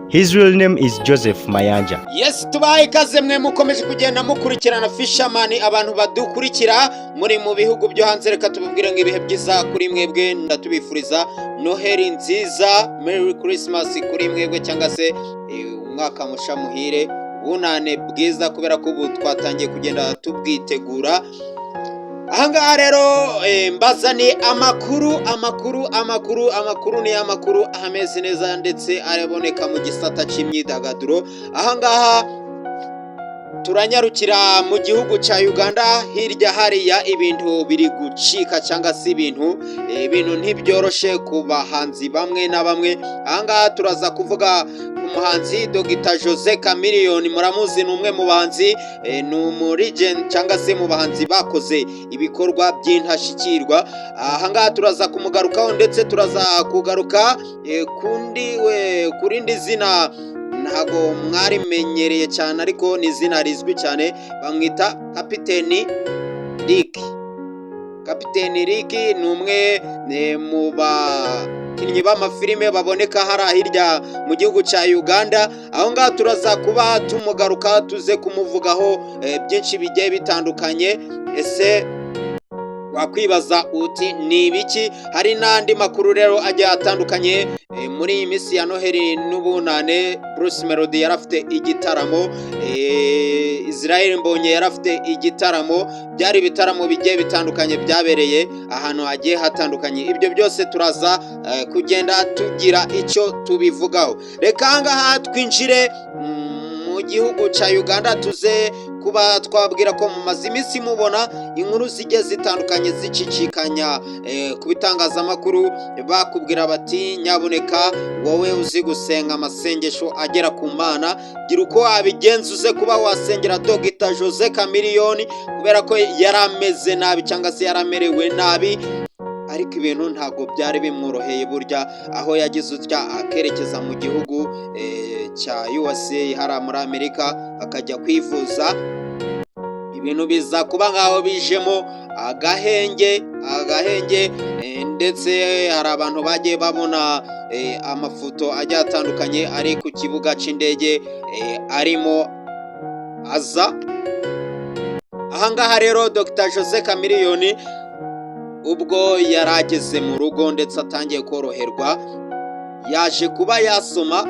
His real name is Joseph Mayanja. Yes, tubahaye ikaze mwe mukomeje kugenda mukurikirana Fisherman. Abantu badukurikira muri mu bihugu byo hanze, reka tubabwire ngo ibihe byiza kuri mwebwe. Ndatubifuriza Noheli nziza, Merry Christmas kuri mwebwe, cyangwa se umwaka musha muhire, bunane bwiza, kubera ko ubu twatangiye kugenda tubwitegura. Ahangaha rero mbazaniye amakuru, amakuru, amakuru, amakuru ni amakuru ameze neza ndetse araboneka mu gisata cy'imyidagaduro. Ahangaha turanyarukira mu gihugu cya Uganda. Hirya hariya ibintu biri gucika, cyangwa se ibintu ntibyoroshe ku bahanzi bamwe na bamwe. Ahangaha turaza kuvuga ku muhanzi Dr Jose Chameleone. Muramuzi, ni umwe mu bahanzi, ni umulegend cyangwa se mu bahanzi bakoze ibikorwa by'intashyikirwa. Ahangaha turaza kumugarukaho, ndetse turaza kugaruka kundi we ku rindi zina ntago mwarimenyereye cyane, ariko ni izina rizwi cyane, bamwita Kapiteni Rick. Kapiteni Rick ni umwe mu bakinnyi b'amafilime baboneka hariya hirya mu gihugu cya Uganda. Aho ngaho turaza kuba tumugaruka, tuze kumuvugaho byinshi bigiye bitandukanye. Ese wakwibaza uti ni ibiki? Hari n'andi makuru rero agiye atandukanye. Muri iyi minsi ya Noheli n'Ubunane, Bruce Melody yari afite igitaramo, Israel Mbonyi yari afite igitaramo. Byari ibitaramo bigiye bitandukanye byabereye ahantu hagiye hatandukanye. Ibyo byose turaza kugenda tugira icyo tubivugaho. Reka ahangaha twinjire mu gihugu cya Uganda, tuze kuba twabwira ko mumaze iminsi mubona inkuru zigiye zitandukanye zicicikanya ku bitangazamakuru, bakubwira bati: "Nyabuneka wowe uzi gusenga amasengesho agera ku Mana, gira uko wabigenza uze kuba wasengera Dogita Jose Chameleone, kubera ko yari ameze nabi cyangwa se yari amerewe nabi." Ariko ibintu ntabwo byari bimworoheye burya, aho yagize utya akerekeza mu gihugu cya USA, hariya muri Amerika, akajya kwivuza. Ibintu biza kuba nk'aho bijemo agahenge, agahenge, ndetse hari abantu bagiye babona amafoto agiye atandukanye ari ku kibuga cy'indege arimo aza. Ahangaha rero Dr Jose Chameleone, ubwo yari ageze mu rugo ndetse atangiye koroherwa, yaje kuba yasoma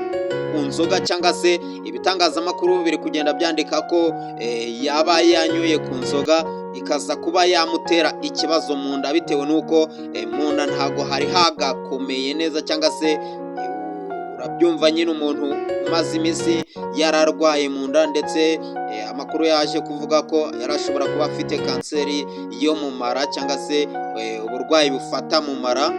ku nzoga, cyangwa se ibitangazamakuru biri kugenda byandika ko yaba yanyoye ku nzoga, ikaza kuba yamutera ikibazo mu nda, bitewe n'uko mu nda ntabwo hari hagakomeye neza, cyangwa se urabyumva nyine, umuntu umaze iminsi yararwaye mu nda. Ndetse amakuru yaje kuvuga ko yari ashobora kuba afite kanseri yo mu mara, cyangwa se uburwayi bufata mu mara.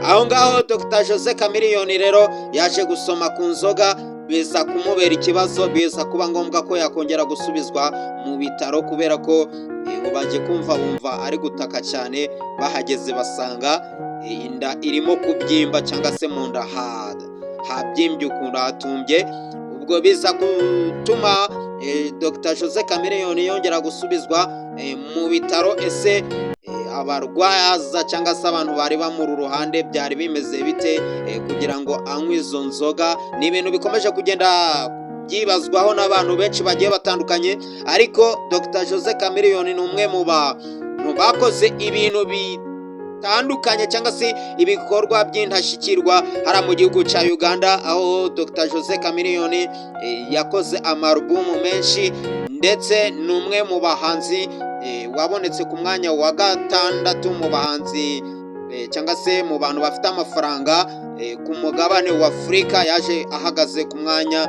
Aho ngaho Dr Jose Chameleone rero yaje gusoma ku nzoga, biza kumubera ikibazo, biza kuba ngombwa ko yakongera gusubizwa mu bitaro, kubera ko ngo bagiye kumva bumva ari gutaka cyane. Bahageze basanga inda irimo kubyimba, cyangwa se mu nda habyimbye ukuntu, hatumbye. Ubwo biza gutuma Dr Jose Chameleone yongera gusubizwa mu bitaro. Ese abarwaza cyangwa se abantu bari bamuri uruhande byari bimeze bite kugira ngo anywe izo nzoga? Ni ibintu bikomeje kugenda byibazwaho n'abantu benshi bagiye batandukanye. Ariko Dr Jose Chameleone ni umwe mu bantu bakoze ibintu bitandukanye, cyangwa se ibikorwa by'indashyikirwa hariya mu gihugu cya Uganda, aho Dr Jose Chameleone yakoze amarubumu menshi, ndetse ni umwe mu bahanzi wabonetse ku mwanya wa gatandatu mu bahanzi cyangwa se mu bantu bafite amafaranga ku mugabane wa Afurika. Yaje ahagaze ku mwanya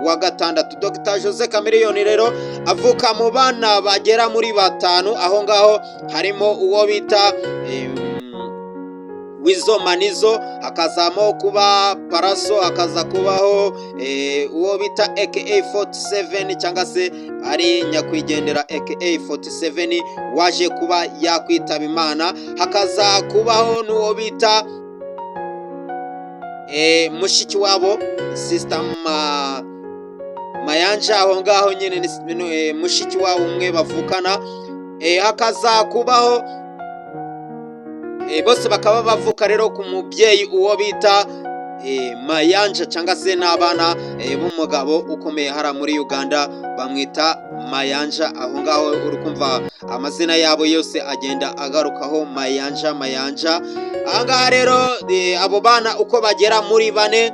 wa gatandatu. Dr Jose Chameleone rero avuka mu bana bagera muri batanu. Aho ngaho harimo uwo bita Weasel Manizo, hakazamo kuba Pallaso, hakaza kubaho uwo bita AKA 47, cyangwa se ari nyakwigendera AKA 47 waje kuba yakwitaba Imana, hakaza kubaho n'uwo bita mushiki wabo, Sister Mayanja. Aho ngaho nyine ni mushiki wabo umwe bavukana. Hakaza kubaho bose bakaba bavuka rero ku mubyeyi uwo bita Mayanja, cyangwa se n'abana b'umugabo ukomeye hariya muri Uganda bamwita Mayanja. Aho ngaho uri kumva amazina yabo yose agenda agarukaho, Mayanja, Mayanja. Aha ngaha rero abo bana uko bagera muri bane,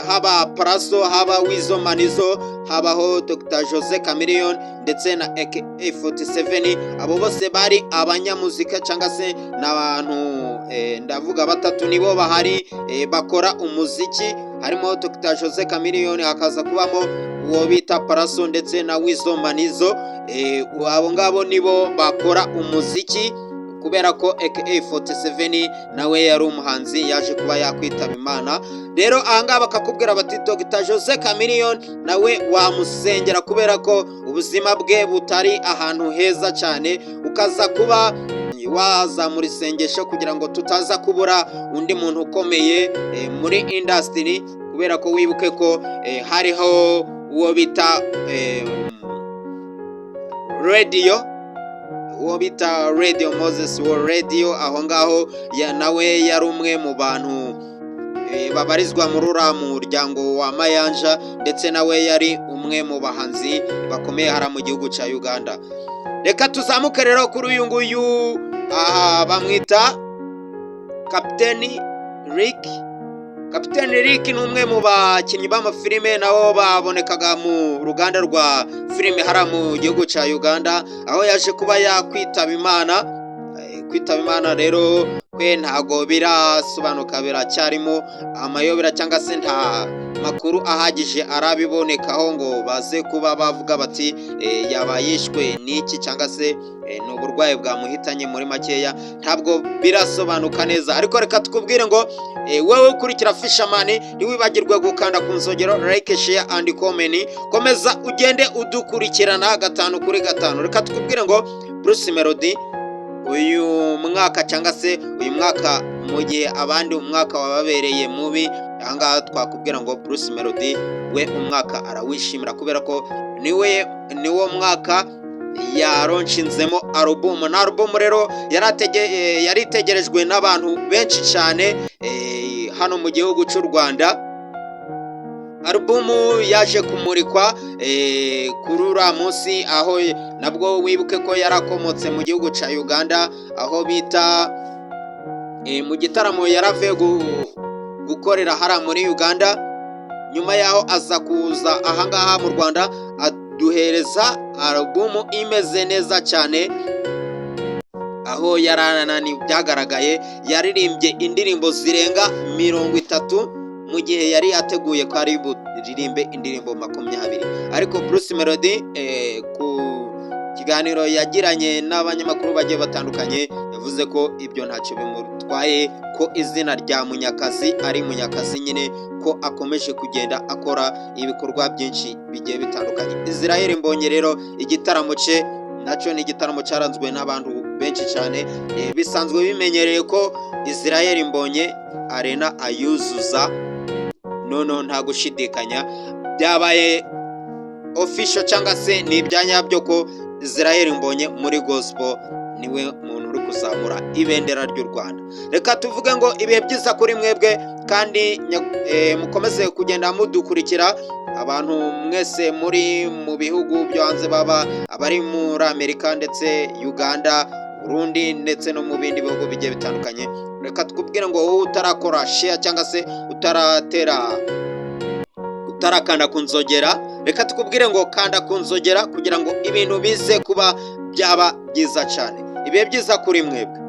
haba Pallaso, haba Weasel Manizo, habaho Dr Jose Chameleone ndetse na AK47, abo bose bari abanyamuzika cyangwa se n'abantu, ndavuga batatu nibo bahari bakora umuziki, harimo Dr Jose Chameleone, hakaza kubamo uwo bita Pallaso ndetse na Weasel Manizo. Abo ngabo nibo bakora umuziki, kubera ko AK47 nawe yari umuhanzi, yaje kuba yakwitaba Imana. Rero ahangaha bakakubwira bati Dr Jose Chameleone nawe wamusengera, kubera ko ubuzima bwe butari ahantu heza cyane, ukaza kuba wazamura isengesho kugira ngo tutaza kubura undi muntu ukomeye muri industry, kubera ko wibuke ko hariho uwo bita Radio, uwo bita Radio Moses wa Radio. Aho ngaho nawe yari umwe mu bantu babarizwa muri uriya muryango wa Mayanja, ndetse nawe yari umwe mu bahanzi bakomeye hariya mu gihugu cya Uganda. Reka tuzamuke rero kuri uyu nguyu, aha bamwita Kapiteni Rick. Kapiteni Rick ni umwe mu bakinnyi b'amafilime, nabo babonekaga mu ruganda rwa filime hariya mu gihugu cya Uganda, aho yaje kuba yakwitaba Imana. Kwitaba Imana rero kwe ntago birasobanuka, biracyarimo amayobera, cyangwa se nta makuru ahagije arabibonekaho ngo baze kuba bavuga bati yaba yishwe n'iki, cyangwa se ni uburwayi bwamuhitanye. Muri makeya ntabwo birasobanuka neza, ariko reka tukubwire ngo wowe ukurikira Fisherman, ntiwibagirwe gukanda ku nzogero, like, share and comment. Komeza ugende udukurikirana gatanu kuri gatanu. Reka tukubwire ngo Bruce Melody uyu mwaka, cyangwa se uyu mwaka, mu gihe abandi umwaka wababereye mubi, ahangaha twakubwira ngo Bruce Melody we umwaka arawishimira, kubera ko niwe niwo mwaka yaronshinzemo album. Na album rero yari itegerejwe n'abantu benshi cyane hano mu gihugu cy'u Rwanda. Album yaje kumurikwa kuri uriya munsi, aho nabwo wibuke ko yarakomotse mu gihugu cya Uganda, aho bita mu gitaramo yaravuye gukorera hariya muri Uganda. Nyuma yaho aza kuza ahangaha mu Rwanda, aduhereza album imeze neza cyane, aho yarananiwe byagaragaye, yaririmbye indirimbo zirenga 30 mu gihe yari yateguye ko ari buririmbe indirimbo 20. Ariko Bruce Melody ku kiganiro yagiranye n'abanyamakuru bagiye batandukanye yavuze ko ibyo ntacyo bimutwaye, ko izina rya Munyakazi ari Munyakazi nyine, ko akomeje kugenda akora ibikorwa byinshi bigiye bitandukanye. Israel Mbonyi rero igitaramo cye nacyo ni igitaramo cyaranzwe n'abantu benshi cyane. Bisanzwe bimenyereye ko Israel Mbonyi arena ayuzuza, noneho nta gushidikanya byabaye official, cyangwa se ni ibyanyabyo ko Israel Mbonyi muri gospel niwe muntu uri kuzamura ibendera ry'u Rwanda. Reka tuvuge ngo ibihe byiza kuri mwebwe, kandi mukomeze kugenda mudukurikira. Abantu mwese muri mu bihugu byo hanze, baba abari muri Amerika ndetse Uganda, Burundi ndetse no mu bindi bihugu bigiye bitandukanye, reka tukubwire ngo wowe utarakora share cyangwa se utaratera, utarakanda ku nzogera, reka tukubwire ngo kanda ku nzogera kugira ngo ibintu bize kuba byaba byiza cyane. Ibihe byiza kuri mwebwe.